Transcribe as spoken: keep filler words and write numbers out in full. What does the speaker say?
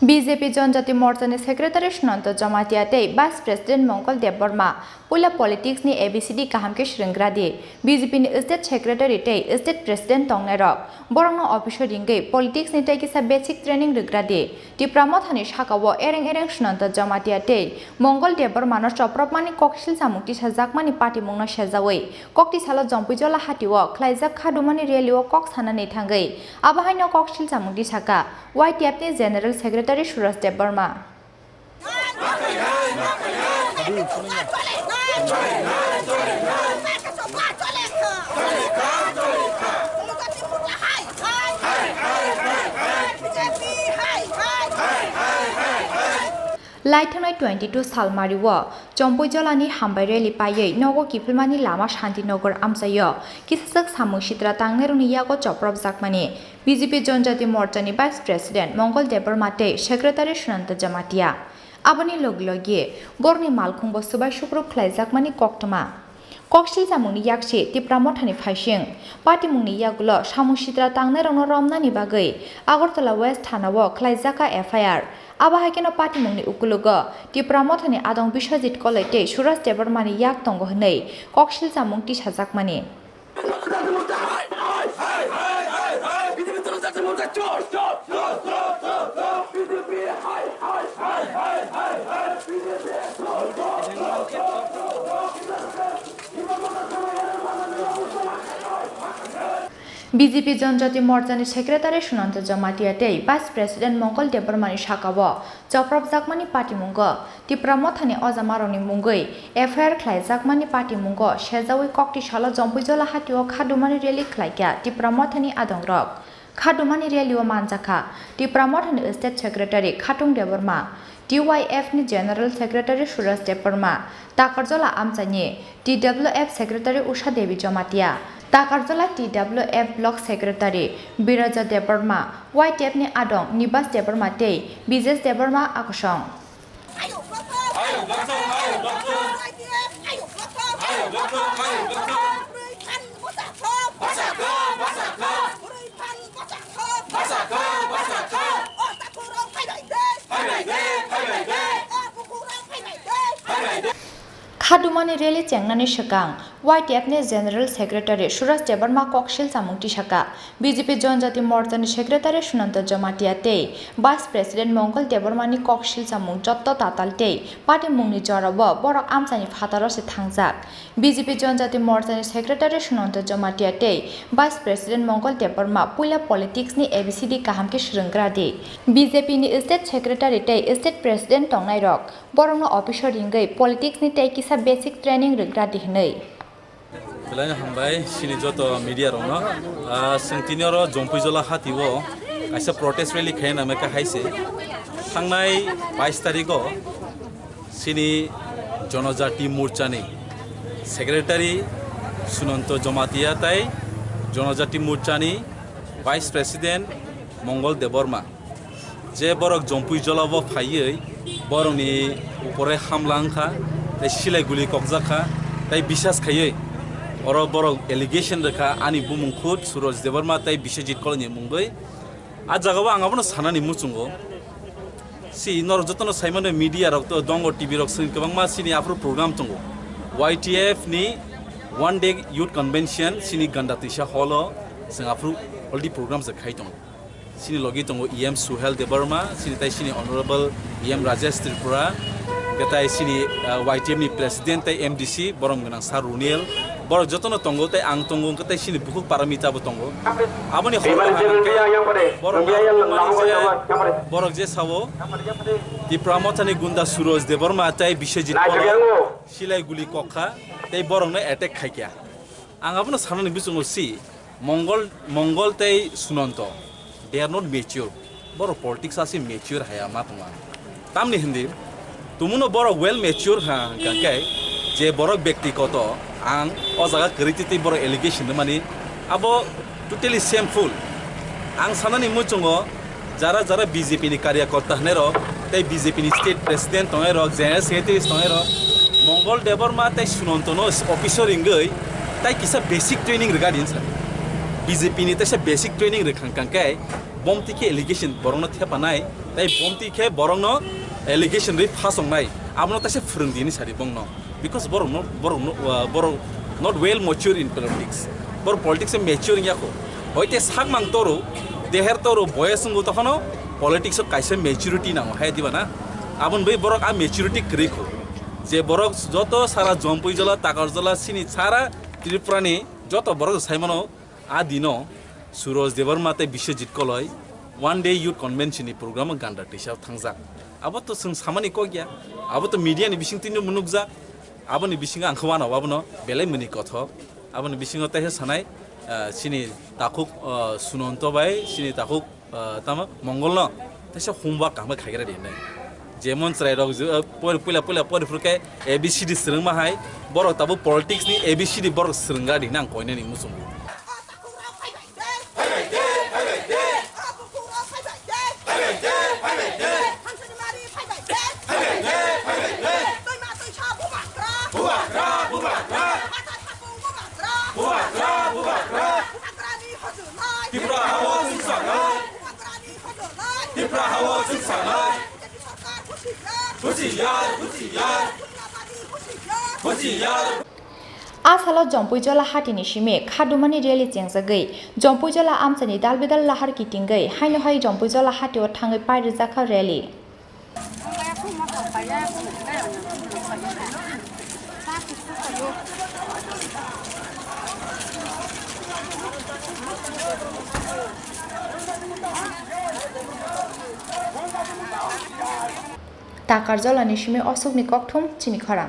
B J P Janjati Morchani Secretary Sunanta Jamatia tei Vice President Mongol Debbarma puila politics ni A B C D kaham khe swrwnggra di. B J P ni State Secretary tei State President tongnairok borokno office o ringwi politics ni tei kisa basic training rwgra di. Tipra Mothani saka-o ereng ereng Sunanta Jamatia tei Mongol Debbarmano chopropmani koksil chamung tisajakmani patimungno sejawi kokti salo Jompuijola hatio khlaijak khadumani rally-o kok sanani thangwi abo haino koksil chamung tisaka Y T F ni General Secretary Suraj Debbarma. Laithangnai twenty-two salmari-o Jompuijolani hambai rally paiwi nogo kiphilmani lama Shantinagar amchaio kisajak samung sitra tangnairokni yago chopropjakmani B J P Janjati Morchani Vice President Mongol Debbarma tei Secretary Sunanta Jamatia. Aboni logi logi borokni malkhungbo swbai sukrub khlaijakmani koktwma. Koksil chamungni yaksi Tipra Mothani phaising patimungni yagulo samung sitra tangnairokno romnani bagwi Agartala West Thana-o khlaijak kha F I R. Abo hai kheno patimungni ukulugo Tipra Mothani adong Biswajit Koloi tei Suraj Debbarmani yak tongo hwnwi koksil chamung tisajakmani. B J P Janjati Morchani Secretary Sunanta Jamatia tei Vice President Mongol Debbarmani saka-o chopropjakmani patimungo Tipra Mothani ojamarokni mungwi F I R khlaijakmani patimungo sejawi kokti salo Jompuijola hatio khadumani rally khlaikha Tipra Mothani adongrok. Khadumani rally-o manjakha Tipra Mothani State Secretary Khatung Debbarma, T Y F ni General Secretary Suraj Debbarma, Takarjola amchaini T W F Secretary Usha Devi Jamatia, Takarjola T W F Block Secretary Biraja Debbarma, Y T F ni adong Nibas Debbarma tei Bijesh Debbarma akosong. Khadumani rally chengnani swkang Y T F ni General Secretary Suraj Debbarma koksil chamung tisaka. B J P Janjati Morchani Secretary Sunanta Jamatia tei Vice President Mongol Debbarmani koksil chamung jotto tatal tei patimungni jorao borok amchaini phataro se thangjak. B J P Janjati Morchani Secretary Sunanta Jamatia tei Vice President Mongol Debbarma puila politics ni A B C D kaham khe swrwnggra di. B J P ni State Secretary tei State President tongnairok borokno office o ringwi politics ni tei kisa basic training rwgra di hwnwi. Belai no hambai chini joto media rokno. Ah, chwng tini oro Jompuijola hatio kaisa protest rally khaina nangmai kha hai se. Thangnai bais tarikh o chini Jonojati Morchani Secretary Sunanto Jamatia tai Jonojati Morchani Vice President Mongol Debbarma. Je borok Jompuijola bo phaiwi borokni upore hamla wngkha, tei silai guli kokjak kha, tei bisas khaiwi oro borok allegation rwkha, ani bumung khud Suraj Debbarma tei Biswajit Koloi ni mungwi. A jagao ang abono sanani muchungo. Si norok jotono saimano media rok to dongo, T V rok swng kwbangma sini aphuru program tongo. Y T F ni One Day Youth Convention sini Ganda Twisa Hall o swng aphuru already program se khai tongo. Sini logi tongo E M Suhel Debbarma, sini tai sini Honorable E M Rajesh Tripura, hwnkhe tai sini, ah, Y T F ni President tai M D C, borom gwnang Sir Runiel, borok jotono tongo, tai ang tongo, hwnkhe tai sini bukhuk paramita bo tongo. Aboni horo hwnkhai borok, borok je sao, Tipra Mothani gunda Suraj Debbarma tai Biswajit Koloi silai guli kokha, tei borokno attack khaikha. Ang abono sanani bisingo si, Mongol, Mongol tei Sunanto, they are not mature. Borok politics asi mature haya ma tongma. Tamni hindi, tumuno borok well mature ha hwnkha khe je borok byaktigoto ang o jaga kwrwi twi twi borok allegation rwmani abo totally shameful. Ang sanani muchungo jara jara B J P ni karyakorta hwnwi rok tei B J P ni state president tongnai rok, general secretaries tongnai rok, Mongol Debbarma tei Sunanto no office o ringwi tai kisa basic training rwga di hinsa. B J P ni teisa basic training rwkhang kang khe Bomti khe allegation borokno thepanai, tai bomti khe borokno allegation ri phasongnai, abono taisa phwrwng di hinwi sadi bongno, because borok no, borok no, uh, borok not well mature in politics, borok politics o mature wngya kho, hoite sakmang toro, deher toro, boyes wngo, tokhono politics o kaisa maturity nango hai diba na, aboni bai borok a maturity kwrwi kho, je borok joto sara Jompuijala, Takarjala, sini sara Tripura ni joto borok saimano. A dino Suroj Debbarma tei Biswajit Koloi One Day Youth Convention ni program o ganda twisa thangjak. Abo to chwng samani kok ya. Abo to media ni bising twino nukjak. Aboni bisingo ang khe uanao abono belai mwnwi kothok. Aboni bisingo teisa sanai, ah, chini takhuk, ah, Sunanto bai, chini takhuk, ah, tamo Mongolno teisa homework kaham khe khaigra di hinwi. Jemon chwrairok je, ah, por-, puila puila pori phuru khe A B C D swrwngma hai, borok tabuk politics ni A B C D borok swrwnggra di hinwi ang koinani muchungo. Tipra hao chwng sanai. Tipra hao chwng sanai. Husiar, husiar. Husiar. A salo Jompuijala hatini simi khadumani rally chengjagwi Jompuijala amchaini dalbidal lahar kitingwi haino hai Jompuijala hatio thangwi pairijakha rally. Takarjalani simi Ashokni kokthum chini khorang.